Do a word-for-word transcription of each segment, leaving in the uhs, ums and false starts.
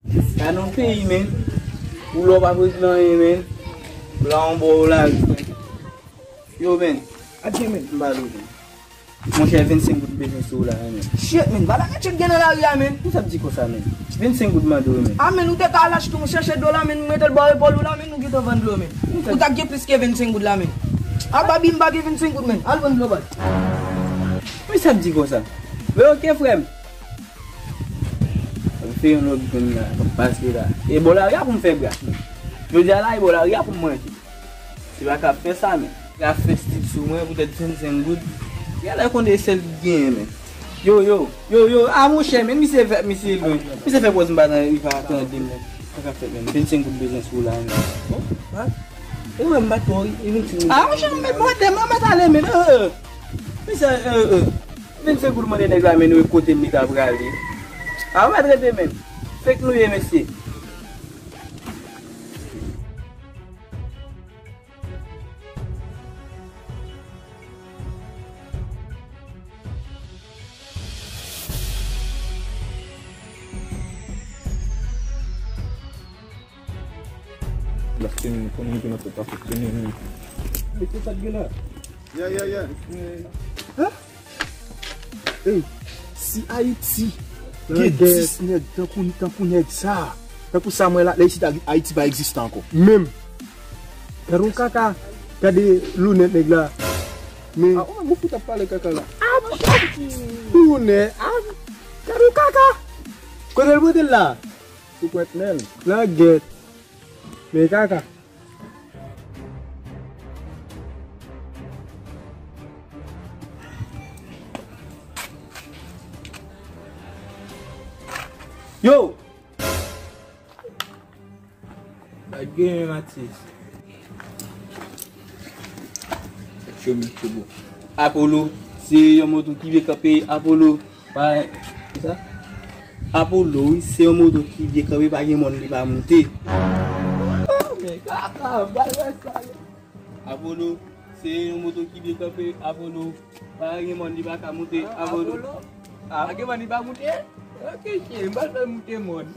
Gade yon peyi, men. Ou la w pa prezidan anyen, men. Ou la yon bò lari, men. Yo, men. Adye, men. M ba nou, men. Monchè, vennsenk goud m bezwen sou ou la, men. Shit, men. Bagay tchèk gen nan lari a, men. Pou sa di konsa, men. Vennsenk goud mande w, men. A, men, ou te ka al achte yon chèche dlo la, men, mete l bò epòl ou la, men, nou gentan vann dlo, men. Ou ta gen plis ke vennsenk goud la, men. A, Babi, m pa gen vennsenk goud, men. Al vann dlo, baz. Pou sa di konsa. Men, oke, frè m. Mwen fè yon lòt grenn la, m ap pase la. E bò lari a pou m fè bras, men. Jodi a la, e bò lari a pou m manje. Se pa ka fè sa, men. Ka fè stil sou mwen, poutèt vennsenk goud. Genlè konn e sèl ki genyen, men. Yo, yo, yo, yo, a monchè, men, misye fè, misye lwen. Misye fè pòz m pa nan, li pa tande m, men. Sa ka fè, men. Vennsenk goud bezwen sou la, men. Bon, a. E mwen, m pa twò, e vennsenk goud. A, monchè, m mèt mande, m mèt ale, men. E, e. Misye, e, e. Vennsenk goud mande nèg la, men nou e kote m li ta prale. A, ou mèt rete, men. Fake nou ye, mesye. Lasten, konnen gen nan tèt la, fòk konnen. Mete sa k gen la. Yeah, yeah, yeah. Hein? Ey, si Ayiti gen dis nèg tankou, tankou nèg sa, tankou sa m wè la, la isit Ayiti pa egziste ankò. Menm. Gade yon kaka, gade lunèt nèg la. Men. A, ou menm ou fout ap pale kaka la. Lunèt, a, gade yon kaka. Kote l pote l la? Sou pwent men l. Langèt. Men kaka. Yo! Pa gen Matis. Cho men, cho bon. Apollo, se yon moto ki vye kanpe, Apollo. Pa, kisa? Apollo, wi, se yon moto ki vye kanpe, pa gen mòn li pa moute. Oh, men kaka, bay wè sa. Apollo, se yon moto ki vye kanpe, Apollo. Pa gen mòn li pa ka moute, Apollo. Apollo? A. Pa gen mòn li pa moute? Ok, cheri, m pral fè moute mòn.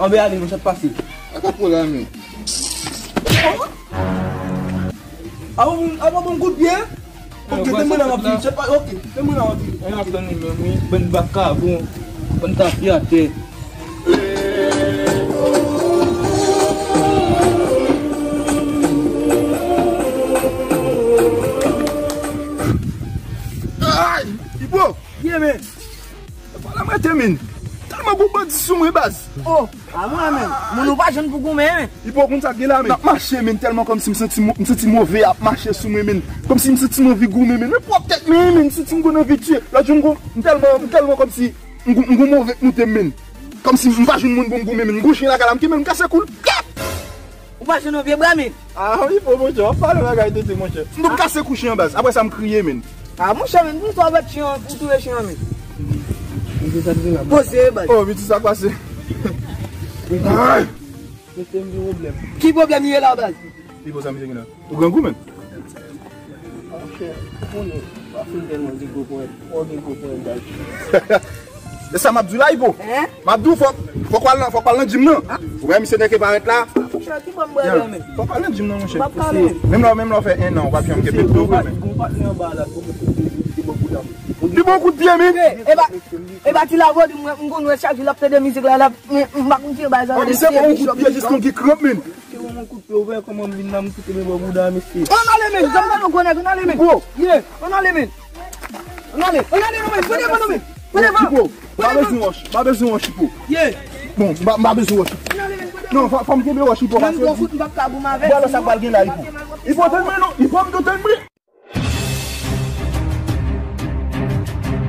Anbe ale, monchè, pase. Ak apre la, men. Avan, avan, bon kout pye. Ok, te mwen nan anpil. Se pa, ok, te mwen nan anpil. Mwen ap tann li menm, wi. Bann vakabon, bann tafyatè. Ay, Ibo! Ye, men. Fò la mwen te, men. Tèlman gwo bandi sou mwen, baz. Oh, a mwen, men. Moun ou pa jwenn pou goumen, men. Ibo, konn sa k gen la, men. M ap mache, men, tèlman kòmsi m santi mo-, m santi move ap mache sou mwen, men. Kòmsi m santi m anvi goumen, men. Men pwòp tèt mwen, men, m santi m konn anvi tiye. Lòt jou m gon, m tèlman, m tèlman kòmsi m gon, m gon move k moute m, men. Kòmsi m pa jwenn moun pou m goumen, men. M gon chen lakay la, m kenbe l, m kase kou l. Pyèt! Ou pa jwenn yon vye bra, men. A, wi, bon, monchè, w ap pale bagay tete, monchè. M tou kase kou chen an, baz. Apre sa, m kriye, men. A, monchè, men, pou sa w bat chen an, pou touye chen an, men. Poze, baz. Oh, men sa k pase. Ay! Mesye, m gen pwoblèm. Ki pwoblèm ye la, baz? Ki pwoblèm sa, mesye, gen la? Ou grangou, men. Monchè, ou konnen, pa fin tèlman gen gwo pwen. Ou gen gwo pwen, baz. E sa m ap di w la, Ibo. Hein? M ap di w, fòk, fòk w al nan, fòk w al nan gym nan. Ou wè misye nèk e parèt la. Monchè, ki bò m bwè la, men? Fòk w al nan gym nan, monchè. M ap pale. Menm lè, menm lè w fè en an, ou p ap janm gen pèt do vre, men. Gon patnè anba la, gon patnè anba la. Li bon kout pye, men. E, e pa, e pa ti lavo, li, mwen, m konn wè chak jou l ap tande mizik la, l ap, men, m pa konn ki bagay sa. Oh, misye bon kout pye, jis konn ki kranp, men. Ke w yon kout pye ouvè, kòman m vin la, m kite men bò bouda, mesye. Ann ale, men, janm gade yon gwo nèg, ann ale, men. Bro. Yeah, ann ale, men. Ann ale, ann ale non men, pran devan non men. Pran devan. Chipo, m pa bezwen wòch, m pa bezwen wòch, Chipo. Ye. Bon, m pa, m pa bezwen wòch. Ann ale men, pran devan. Non, fò, fò m kenbe wòch, Chipo, paske m ap ka goumen avè l. Bwè, sa k pral gen la, Chipo. Chipo, tann mwen non, Chipo, m tann mwen.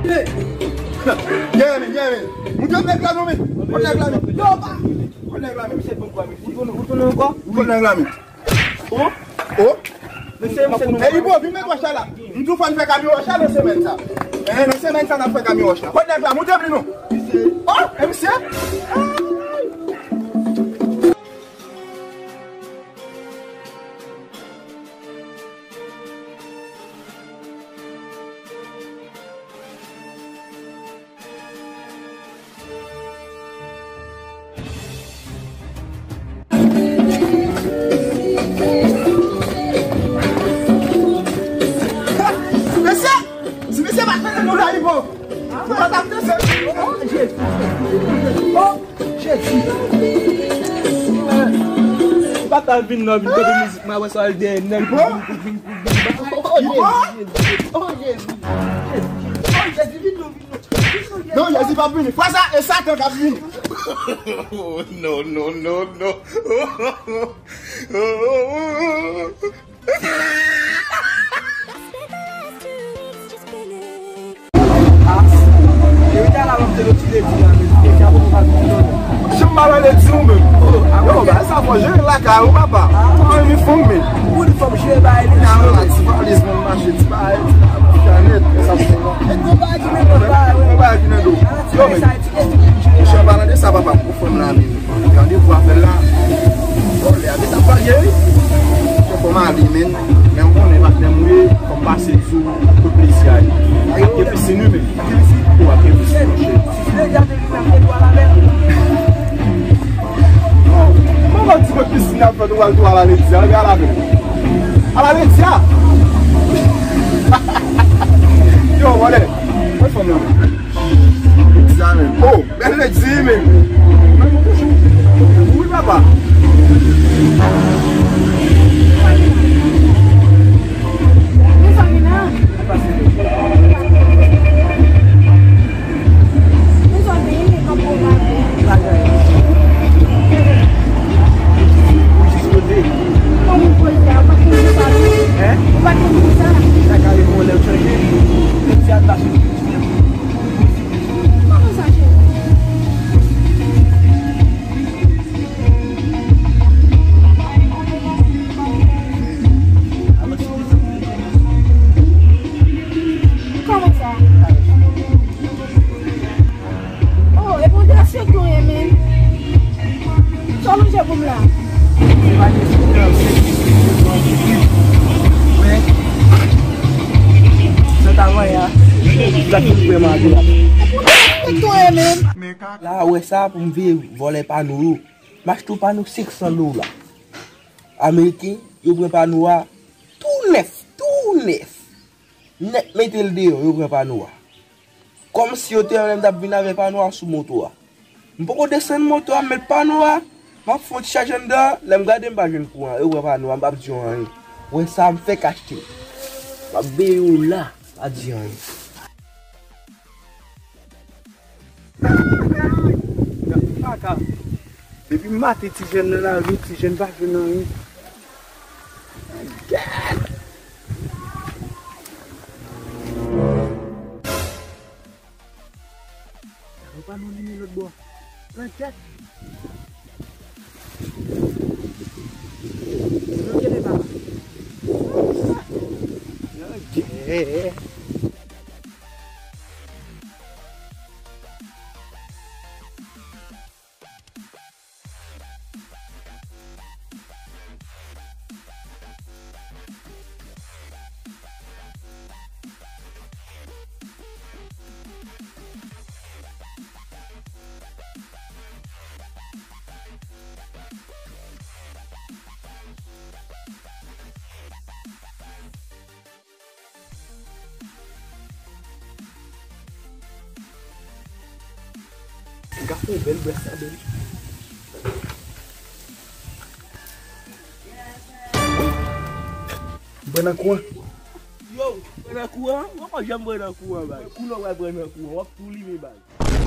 Yeah, man, yeah, man. Moutre nèg la non men. Moutre nèg la men. Yo, pa. Moutre nèg la men. Ou tounen, ou tounen ankò? Moutre nèg la men. Oh? Oh? Mesye, mesye, nou. Epi bon, vin met wòch la. M di w fò n fè kamyon wòch la nan semèn sa. Eh, nan semèn sa n ap fè kamyon wòch la. Kot nèg la? Moutre m li non. Oh, e mesye? Mesye! Si mesye pa tande nou la, li bon. Nou pa t ap danse. Oh, Jezi. Oh, Jezi. Ou pa t al vin non, vin tande mizik, mwen wè sa al dèyè nèg. Li bon? Oh, Jezi. Oh, Jezi. Oh, Jezi, vin non, vin non. Non, Jezi p ap vini. Fwa sa, e Satan k ap vini. Oh, no, no, no, no. Janm pa pale di ou menm. Yo, ba sa fò jere lakay ou, papa. Ou an inifòm, men. Ou inifòm, jere bagay li nan ti valiz, mwen mache, ti bagay, ti bagay, chanèt, sa fò. E gon bagay ki nan do. Gon bagay ki nan do. Yo, men. Mesye, an palan de sa, papa, m gon fanm la, men. Gade vwa fè l la. Bon, lè a te ap pale, wi. Fò m ale, men. Men ou konnen, patnè m ou ye, fò m pase di w kot plezi a ye. Ak gen pisin, wi, men. Ou ak gen pisin, monchè. Mwen pa di kot pisin ap fèt, ou al tou a la Ledya, wi, a la Ledya. A la Ledya. Yo, wale. Mwen fanm nan. Ledya, men. Oh! Bèl ledi, men. Wi, papa. Mezanmi, nan. Mezanmi, men kanpe w mal. Ou jis poze. Kòman w poze a? Ou pa t konn di sa, non? Hein? Ou pa t konn di sa? Sa ka rive yon lè w chanje. Ledi a t mache. Kòman sa, cheri? Kòman sa? Oh, epi w te asye tou, men. Sa w manje pou m la? Se pa kesyon de ap fè kesyon de manje. Men, sa ta vanyan, sa ki vrèman ate la. Epi w te asye tou, men. La, wè sa pou m veye vòlè pano yo. M achte yon pano senk san dola. Ameriken, yo pran pano a tou nèf, tou nèf. Nèt mete l deyò, yo pran pano a. Kòmsi yo te wè m t ap vin avè pano a sou moto a. M poko desann moto a, m met pano a, m ap fè yon ti chaje anndan, lè m gade m pa jwenn kouran, yo pran pano a, m p ap di yo anyen. Wè sa m fèk achte. M ap veye yo la, pa di anyen. Kaka. Depi maten ti jèn nan lari, ti jèn pa jwenn anyen. Ou pa nou limen lòt bò. Pran tèt. Yo kele papa. Yo kele. Gade yon bèl brès sa bèl. Mwen nan kwen. Pran nan kouran? Mwen pa janm pran nan kouran, baz. Kounye a w pral pran nan kouran, w ap tou limen, baz.